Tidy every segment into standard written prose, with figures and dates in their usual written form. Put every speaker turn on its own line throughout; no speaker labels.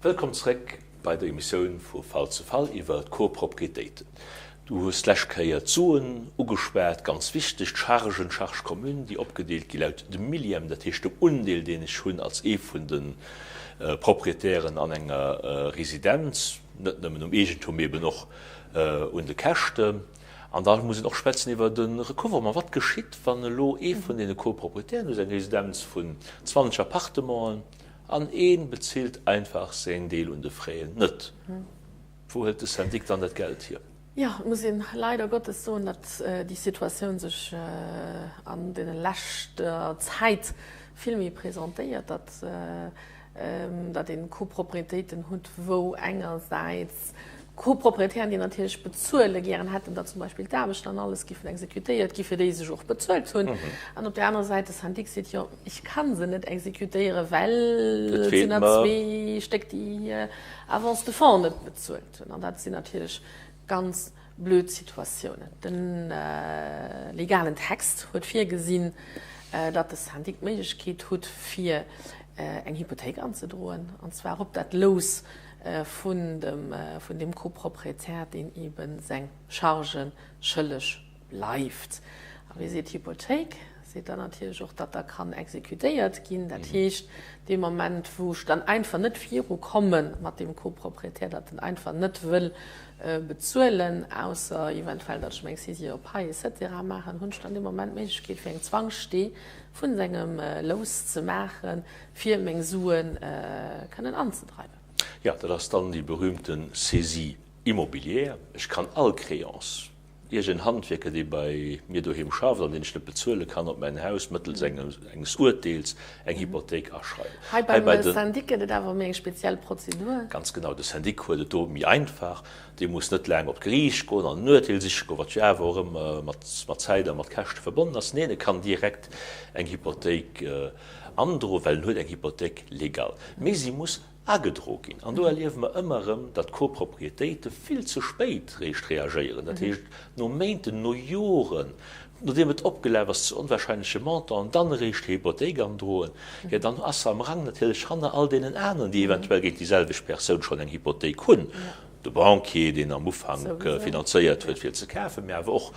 Wëllkomm zréck bei der Emissioun vu Fall zu Fall iwwer d'Coproprietéiten. Du hues d'lescht Kéier d'Suen ugeschwat, ganz wichteg, d'Chargen, d'Charges communes, déi opgedeelt gi laut dem Millième, dat heescht dem Undeel, deen ech hunn als ee vun de Proprietären an enger Residenz, net nëmmen um Eegentum, mee eben och un de Käschten. An da muss een och schwätzen iwwer de Recouvrement. Wat geschitt, wann elo ee vun deene Coproprietären, du hues eng Residenz vun 20 Appartementen, An ee bezilt einfach säin Deel un de Fräen net. Wou hëlt de Syndic dann dat Geld hier?
Jo, et muss een leider Gottes soen, datt déi Situatioun sech an deene leschter Zäit vill méi presentéiert, datt datt een Copropriétéiten hutt, wou engersäits Copropriétairen, déi natierlech bezuele gären hätten, datt zum Beispill d'Aarbechten an alles giffen exekutéiert gi fir déi se sech och bezuelt hunn, an op där anerer Säit de Syndic seet, jo, ech ka se net exekutéieren, well et sinn der zwee Stéck, déi hir Avance de fonds net bezuelt hunn. An dat sinn natierlech ganz blöd Situatiounen. De legalen Text huet virgesinn, datt de Syndic d'Méiglechkeet hutt, fir eng Hypothéik anzedroen, an zwar op dat Lous vun dem, vun deem Copropriétaire, deen eeben seng Chargen schëlleg bleift. A wéi seet d'Hypothéik? Seet dann natierlech och, datt da kann exekutéiert ginn. Dat heescht, dee Moment, wou ech dann einfach net virukomme mat deem Copropriétaire, datt en einfach net wëll bezuelen, ausser eventuell, datt ech meng Saisie op Paie et cetera maachen, hunn ech dann dee Moment d'Méiglechkeet, fir eng Zwangsstee vu sengem Lous ze maachen, fir meng Sue kënnen anzedreiwen.
Jo, dat ass dann déi berühmte Saisie immobilière. Ech kann all Créance, iergend en Handwierker, dee bei mir doheem schafft an deen ech net bezuele kann, op mäin Haus mëttels enges Urteels eng Hypothéik aschreiwen.
Hei beim Syndic gëtt et awer méi eng speziell Prozedur.
Ganz genau, de Syndic huet et do méi einfach. Dee muss net laang op d'Geriicht goen an en Urteel siche goen, wat jo awer och ëmmer mat Zäit a mat Käschte verbonnen ass. Neen, e kann direkt eng Hypothéik Androen, well en huet eng Hypothék légale, mee si muss agedro ginn. An do erliewe mer ëmmer erëm, datt d'Copropriétéite vill ze spéit réischt reagéieren, dat heescht no Méinten, no Joren, nodeem et opgelaf ass zu onwahrscheinleche Montanten, dann eréischt hir Hypothéik androen. Jo, dann ass se am Rang natierlech hanner all deenen aneren, déi eventuell géint déi selwecht Persoun schonn eng Hypothéik hunn. De Banquier, deen am Ufank finanzéiert huet fir ze kafen, mä awer och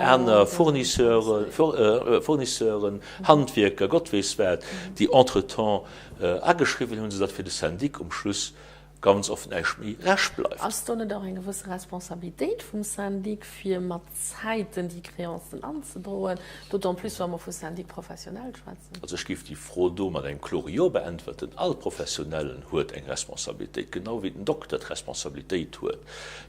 aner Fournisseuren, Handwierker, Gott weess wat, déi entretemps ageschriwwen hunn, soudatt fir de Syndic um Schluss ganz oft näischt méi rescht bleift.
Ass do net och eng gewësse Responsabilitéit vum Syndic, fir mat Zäiten déi Créancen anzedroen, d'autant plus wa mer vu Syndic professionnel schwätzen?
Also ech géif déi Fro do mat engem klore Jo beäntwerten. All Professionellen huet eng Responsabilitéit, genau wéi den Dokter d'Responsabilitéit huet,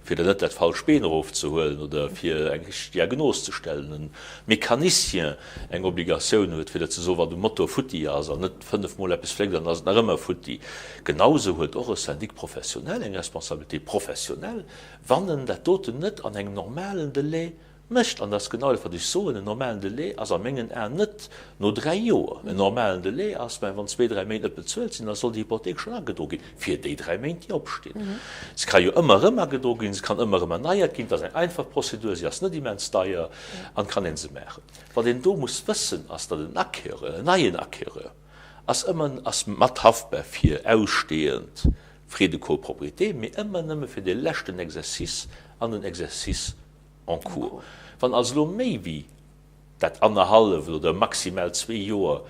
fir der net dat falscht Been erofzehuelen oder fir eng richteg Diagnos ze stellen, en Mécanicien eng Obligatioun huet, fir der ze soen, wann de Motor futti ass an net fënnefmol eppes fléckt, dann ass et nach ëmmer futti. Genausou huet och e Syndic professionnel eng Responsabilité professionnelle, Wann en dat doten net an engem normalen Delai mécht, an dat ass genau dat, wat ech soen, en normalen Delai ass a mengen Aen net no dräi Joer, en normalen Delai ass, mä wann zwee, dräi Méint net bezuelt sinn, da soll déi Hypothéik schonn agedro ginn, fir déi dräi Méint, déi opstinn. Se ka jo ëmmer erëm agedro ginn, se kann ëmmer erëm erneiert ginn, et ass eng einfach Prozedur, si ass net immens deier an kann ee se maachen. Wat een do muss wëssen, ass, datt en Acquéreur, en neien Acquéreur ass ëmmer, ass mat haftbar fir ausstehend Frais de copropriété, mee ëmmer nëmme fir de leschten Exercice an den Exercice en cours. Wann also elo méi wéi dat annerhalleft oder maximal zwee Joer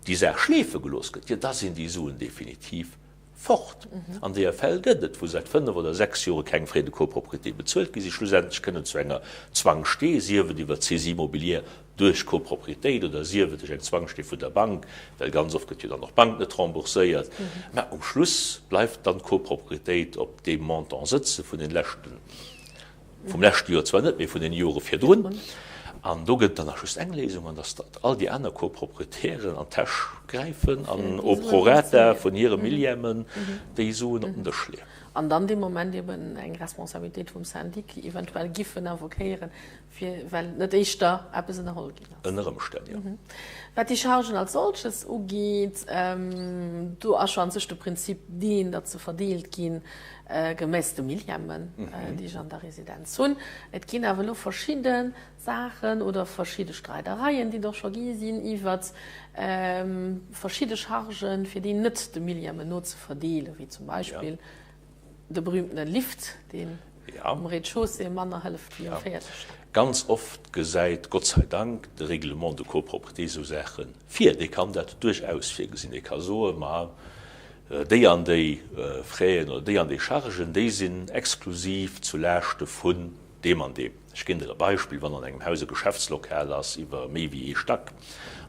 déi Saach schleefe gelooss gëtt, jo da sinn déi Suen definitiv fort. An deeër Fäll gëtt et, wou säit fënnef oder sechs Jore keng Frais de copropriété bezuelt gi sinn, schlussendlech kënnen zu enger Zwangsstee, sief et iwwer d'Saisie immobilière duerch Copropriétéit oder sief et duerch eng Zwangsstee vun der Bank, well ganz oft gëtt jo dann och d'Bank net rembourséiert, mä um Schluss bleift dann d'Copropriétéit op deem Montant sëtze vun den leschten, vum leschte Joer zwar net, mee vun den Jore virdrun. An do gëtt et dann nach just eng Léisung, an dass datt all déi aner Copropriétairen an d'Täsch gräifen an au prorata vun hire Millièmen déi Suen op den Dësch leeën.
An dann dee Moment eben eng Responsabilitéit vum Syndic eventuell giffen invoquéieren, fir, well net éischter eppes ënnerholl ginn ass.
Ënner Ëmstänn, jo.
Wat déi Chargen als solches ugeet, do ass jo an sech de Prinzip deen, datt se verdeelt ginn gemäss de Millièmen, déi ech an der Residenz hunn. Et ginn awer elo verschidde Saachen oder verschidde Streidereien, déi et och scho gi sinn iwwert verschidde Chargen, fir déi net de Millièmen no ze verdeelen, wéi zum Beispill De berühmtene Lift, deen um Rez-de-chaussée manner hëlleft wéi um véierte
Stack. Ganz oft gesäit Gott sei Dank de Règlement de copropriété esou Saache vir. Dee kann dat duerchaus virgesinn. Dee ka soen, ma déi an déi Fräen oder déi an déi Chargen, déi sinn exklusiv zu Laaschte vun deem an deem. Ech ginn der e Beispill, Wann an engem Haus e Geschäftslokal ass iwwer méi wéi ee Stack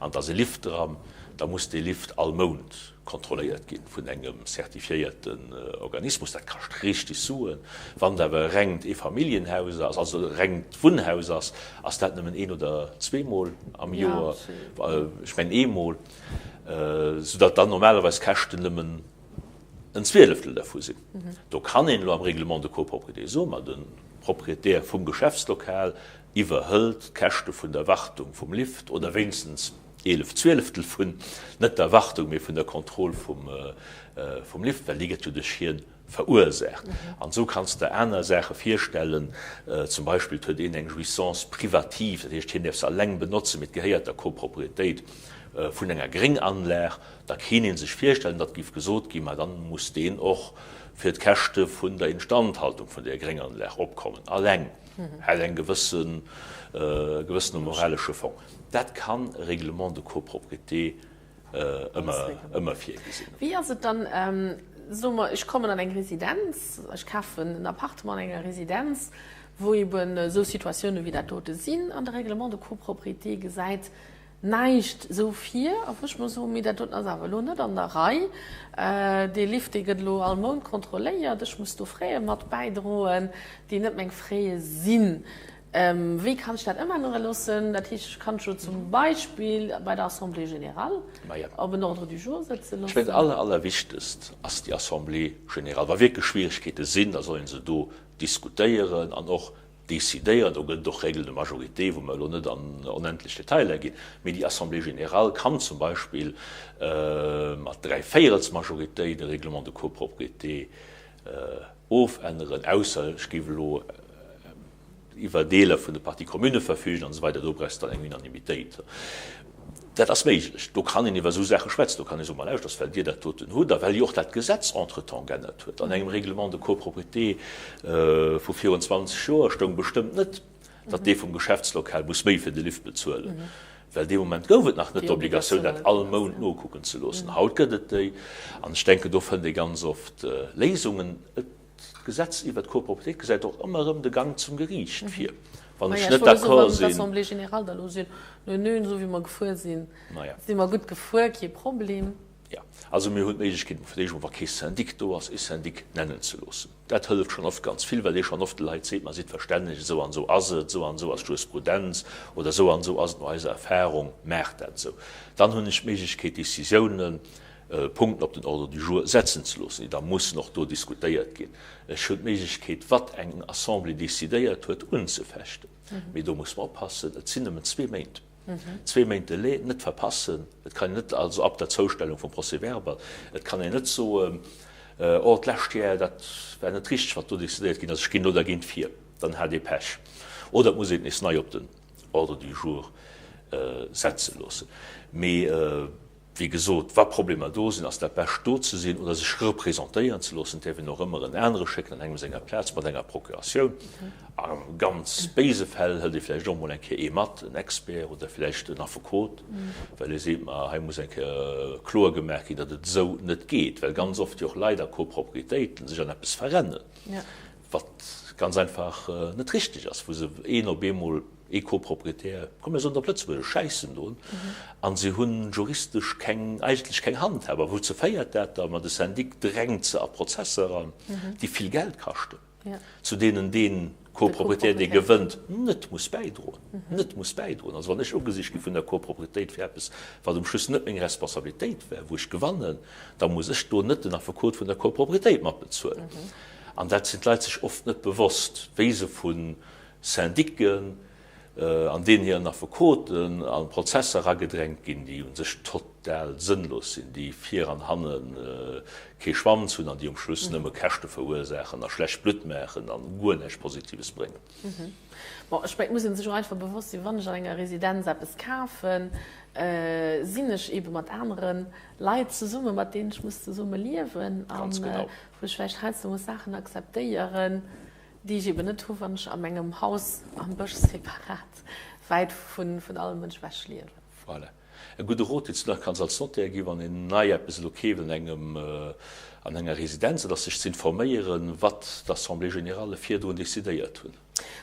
an et ass e Lift dran, da muss dee Lift all Mount kontrolléiert ginn vun engem certifiéierten Organismus. Dat kascht richteg Suen. Wann et awer e rengt Eefamilljenhaus ass, also e rengt Wunnhaus ass, ass dat nëmmen een oder zweemol am Joer, ech mengen eemol, soudatt dann normalerweis d'Käschten nëmmen en Zwieleftel dervu sinn. Do kann een elo am Règlement de copropriété soen, ma de Proprietär vum Geschäftslokal iwwerhëlt d'Käschte vun der Wartung vum Lift oder wéinstens 11 Zwieleftel vun, net der Wartung, mee vun der Kontroll vum Lift, well déi gëtt jo duerch hien verursaacht. An esou kanns de der aner Saache virstellen, zum Beispill et huet een eng Jouissance privative, dat heescht hien däerf se alleng benotzen, mee et gehéiert der Copropriétéit vun enger Grénganlag, da kéint ee sech virstellen, datt géif gesot ginn, ma dann muss deen och fir d'Käschte vun der Instandhaltung vun där Grénganlag opkommen, alleng, hätt eng gewëssen, e gewëssene moralesche Fong. Dat kann e Règlement de copropriété ëmmer virgesinn.
Wéi ass et dann, soe mer, ech kommen an eng Residenz, ech kafen en Appartement an enger Residenz, wou eben esou Situatioune wéi dat dote sinn, an de Règlement de copropriété gesäit näischt esou vir, a wou ech mer soen, mee dat doten ass awer elo net an der Rei, dee Lift, dee gëtt elo all Mount kontrolléiert, ech muss do Fräe mat bäidroen, déi net meng Fräe sinn. Wéi kann ech dat ëmännere loossen? Dat heescht, ech kann jo zum Beispill bei der Assemblée générale op en Ordre du jour sëtze
Ech mengen,
dat
loossen. Aller, Allerwichtegst ass déi Assemblée générale. Wa wierklech Schwierigkeete sinn, da soll ee se do diskutéieren an och decidéieren. Do gëtt et och Règles de majorité, wou mer elo net an onendlech Detailer ginn. Mee déi Assemblée générale kann zum Beispill mat Dräivéierelsmajoritéit e Règlement de copropriété ofänneren, ausser ech géif elo iwwer Deeler vun de Parties communes verfügen an esou weider, do brauchs de dann eng Unanimitéit. Dat ass méiglech. Do kann een iwwer esou Saache schwätzen. Do kann ee soen, Ma lauschters, well Dir dat doten hutt a well jo och dat Gesetz entretemps g'ännert huet, an engem Règlement de copropriété vu virun 20 Joer stoung bestëmmt net, datt dee vum Geschäftslokal muss méi fir de Lift bezuelen, well dee Moment gouf et nach net d'Obligatioun, dat all Mount nokucken ze loossen. Haut gëtt et déi an ech denken, do fënnt ee ganz oft Léisungen. Et D'Gesetz iwwert d'Copropriétéit gesäit och ëmmer erëm de Gang zum Geriicht vir, wann ech net d'accord sinn.
D'Assemblée générale da elo sinn, Nö, nö, esou wéi mer gefuer sinn, si mer gutt gefuer, kee Problem.
Jo, also mir hunn d'Méiglechkeet, fir d'éischt emol, wa kee Syndic do ass, ee Syndic nennen ze loossen. Dat hëlleft schonn oft ganz vill, well dee schonn oft de Leit seet, Ma sidd verstänneg, esou an esou ass et, esou an esou ass d'Jurisprudenz oder esou an esou ass et no eiser Erfahrung, maacht dat esou. Dann hunn ech d'Méiglechkeet, Décisiounen Punkten op den Ordre du jour setzen ze loossen, déi da mussen och do diskutéiert ginn. Ech hunn d'Méiglechkeet, wat eng Assemblée décidéiert huet, unzefechten. Mee do muss mer oppassen, et sinn nëmmen zwee Méint, zwee Méint Delai, net verpassen. Et kann een net, also ab der Zoustellung vum Procès-verbal, et kann een net soen, Oh, d'lescht Jar, dat war net richteg, wat do décidéiert ginn ass, ech ginn elo dergéint vir. Dann hat ee Pech. Oder et muss een et nees nei op den Ordre du jour setze loossen. Mee Wéi gesot, wa Problemer do sinn, ass dat Bescht do ze sinn oder sech representéieren ze loossen. Et däerf een och ëmmer en anere schécken an engem senger Plaz mat enger Procuratioun. A ganz béise Fäll hëlt ee vläicht och emol eng Kéier ee mat, en Expert oder vläicht en Affekot, well ee seet, ma hei muss eng Kéier kloer gemaach ginn, datt et esou net geet, well ganz oft jo och Leit a Copropriétéiten sech an eppes verrennen, wat ganz einfach net richteg ass, wou se een op eemol ee Copropriétaire, komm mir soen et op Lëtzebuergesch, schäissen doen a se hunn juristesch keng, eigentlech keng Handhab. A wouzou féiert dat da? Ma de Syndic drängt se a Prozesser eran, déi vill Geld kaschten, zu deenen dee Copropriétaire, dee gewënnt, net muss bäidroen, net muss bäidroen. Also wann ech ugesicht gi vun der Copropriétéit fir eppes, wat um Schluss net meng Responsabilitéit war, wou ech gewannen, da muss ech do net den Affekot vun der Copropriétéit matbezuelen. An dat sinn d'Leit sech oft net bewosst, wéi se vu Syndicken an deenen hiren Affekoten a Prozesser eragedrängt ginn, déi u sech total sënnlos sinn, déi vir an hanne kee Schwanz hunn an déi um Schluss nëmme Käschte verursaachen a schlecht Blutt maachen a guer näischt Positives bréngen.
Bon, ech mengen, et muss ee sech och einfach bewosst sinn, wann ech an enger Residenz eppes kafen, sinn ech eebe mat anere Leit zesummen, mat deenen ech muss zesumme liewen a wou ech vläicht heiansdo muss Saachen akzeptéieren, déi ech eben net hu wann ech a mengem Haus am Bësch separat wäit vun allem Mënsch ewech liewen.
Voilà. E gudde Rot, deen s du nach kanns als Notaire ginn, wann een nei eppes elo keeft an engem, an enger Residenz, dat ass sech z'informéieren, wat d'Assemblée générale virdrun decidéiert hunn.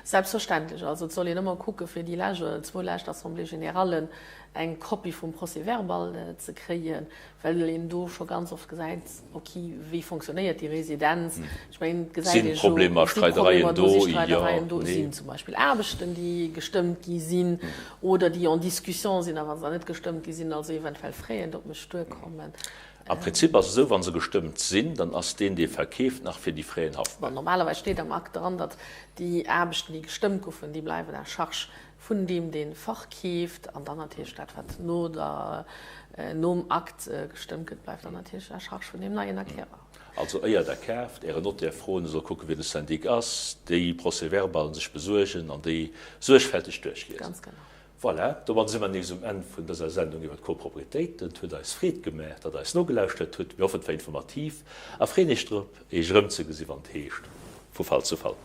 Selbstverständlech. Also et soll een ëmmer kucke fir déi lescht oder zwou lescht Assemblées générallen eng Kopie vum Procès-verbal ze kréien, well een do scho ganz oft gesäit, ok, wéi fonctionnéiert déi Residenz. Ech mengen, et gesäit ee
jo, si Problemer, Streidereien do,
si Streidereien do, sinn zum Beispill Aarbechten, déi gestëmmt gi sinn oder déi en discussion sinn, a wa se dann net gestëmmt gi sinn, also eventuell Fräen op mech duerkommen.
Am Prinzip ass et esou, wa se gestëmmt sinn, dann ass deen, dee verkeeft, nach fir déi Fräen haftbar.
Bon, normalerweis steet am Akt dran, datt déi Aarbechten, déi gestëmmt goufen, déi bleiwen à charge vun deem, dee verkeeft. An dann natierlech dat, wat no der, nom Akt gestëmmt gëtt, bleift dann natierlech à charge vun deem neien Acquéreur.
Also éier Der kaaft, Ären Notaire froen, e soll kucken, wien de Syndic ass, déi Procès-verballen sech besuergen an déi suergfälteg duerchliesen.
Ganz genau.
Voilà, domat si mer nees um Enn vun dëser Sendung iwwer d'Coproprietéiten. Et huet eis Freed gemaach, datt Der eis nogelauschtert hutt. Mir hoffen, et war informativ a freeën Iech drop, Iech erëmzegesinn, wann et heescht, Vu Fall zu Fall.